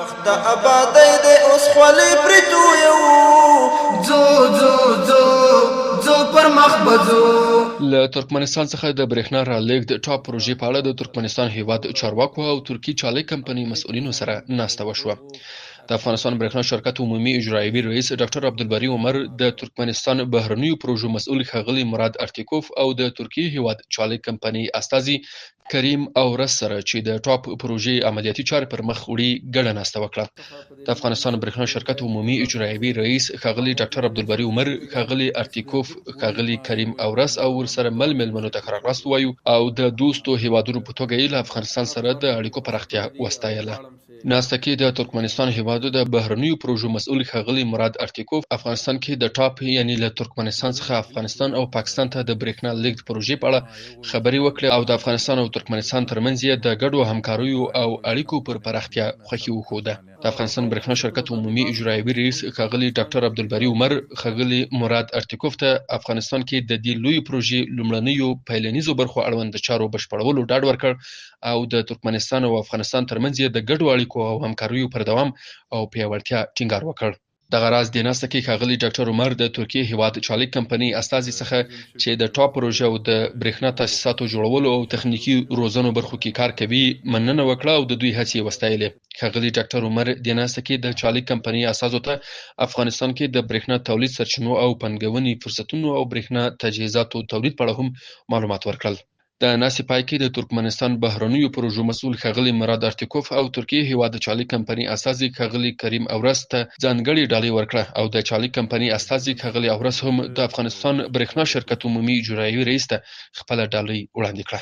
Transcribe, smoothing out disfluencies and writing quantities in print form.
وخت د ابادۍ دی اوس خولۍ پرې تویوو. ځو ځو ځو ځو پر مخ به ځو. له ترکمنستان څخه د برېښنا رالېږد ټاپ پروژې په اړه د ترکمنستان هېواد چارواکو او ترکي چالۍ کمپنۍ مسؤلینو سره ناسته وشوه. د افغانستان برېښنا شرکت عمومي اجرایوي رئیس ډاکټر عبدالباري عمر، د ترکمنستان بهرنیو پروژو مسؤل ښاغلي مراد ارتیکوف او د ترکیې هېواد چالۍ کمپنۍ استازي کریم اورس سره چې د ټاپ پروژې عملیاتي چارې پر مخ وړي، ګډه ناسته وکړه. د افغانستان برېښنا شرکت عمومي اجرایوي رئیس ښاغلي ډاکټر عبدالباري عمر، ښاغلي ارتیکوف، ښاغلي کریم اورس او ورسره مل مېلمنو ته ښه راغلاست ووایو او د دوستو هېوادونو په توګه یې له افغانستان سره د اړیکو پراختیا وستایله. ناسته کې د ترکمنستان هېواد د بهرنیو پروژو مسؤل ښاغلي مراد ارتیکوف افغانستان کې د ټاپ یعنی له ترکمنستان څخه افغانستان او پاکستان ته د برېښنا لېږد پروژې په اړه خبرې وکړې او د افغانستان او ترکمنستان ترمنځ یې د ګډو همکاریو او اړیکو پر پراختیا خوښي وښوده. د افغانستان برېښنا شرکت عمومي اجرایوي رئیس ښاغلي ډاکټر عبدالباري عمر ښاغلي مراد ارتیکوف ته افغانستان کې د دې لویې پروژې لومړنیو پیلنیزو برخو اړوند د چارو بشپړولو ډاډ ورکړ او د ترکمنستان او افغانستان ترمنځ یې د ګډو اړیکو او همکاریو پر دوام او پیاوړتیا ټینګار وکړ. دغه راز دې ناسته کې ښاغلي ډاکټر عمر د ترکیې هېواد چالیک کمپنۍ استازي څخه چې د ټاپ پروژه او د برېښنا تاسیساتو جوړولو او تخنیکي روزنو برخو کې کار کوي، مننه وکړه او د دوی هڅې یې وستایلې. ښاغلي ډاکټر عمر دې ناسته کې د چالیک کمپنۍ استازو ته افغانستان کې د برېښنا تولید سرچینو او پانګونې فرصتونو او برېښنا تجهیزاتو تولید په اړه هم معلومات ورکړل. د ناستې پای کې د ترکمنستان بهرنیو پروژو مسؤل ښاغلي مراد ارتیکوف او ترکیې هېواد د چالي کمپنۍ استازي ښاغلي کریم اورس ته ځانګړې ډالۍ ورکړه او د چالي کمپنۍ استازي ښاغلي اورس هم د افغانستان برېښنا شرکت عمومي اجرایوي رئیس ته خپله ډالۍ وړاندې کړه.